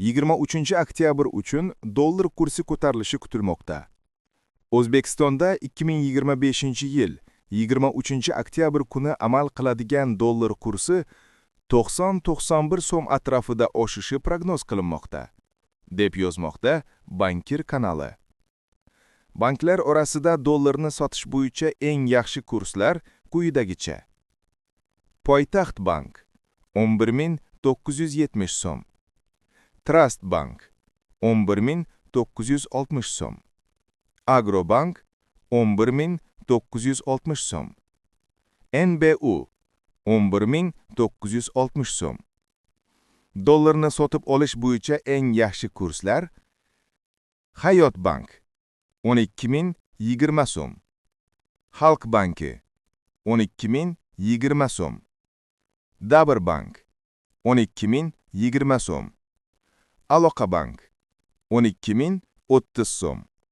23-oktyabr uchun dollar kursi ko'tarilishi kutilmoqda. O'zbekistonda 2025-yil 23-oktyabr kuni amal qiladigan dollar kursi 90-91 so'm atrofida oshishi prognoz qilinmoqda, deb yozmoqda Bankir kanali. Banklar orasida dollarni sotish bo'yicha eng yaxshi kurslar quyidagicha. Poytaxt bank 11 970 so'm. Trust bank 11 960 so'm. Agrobank 11 960 so'm. NBU 11 960 so'm. Dollarni sotib olish bo'yicha eng yaxshi kurslar: Hayot bank 12 020 so'm. Xalq banki 12 020 so'm. Davr bank 12 020 so'm. Aloqa bank 12 030 so'm.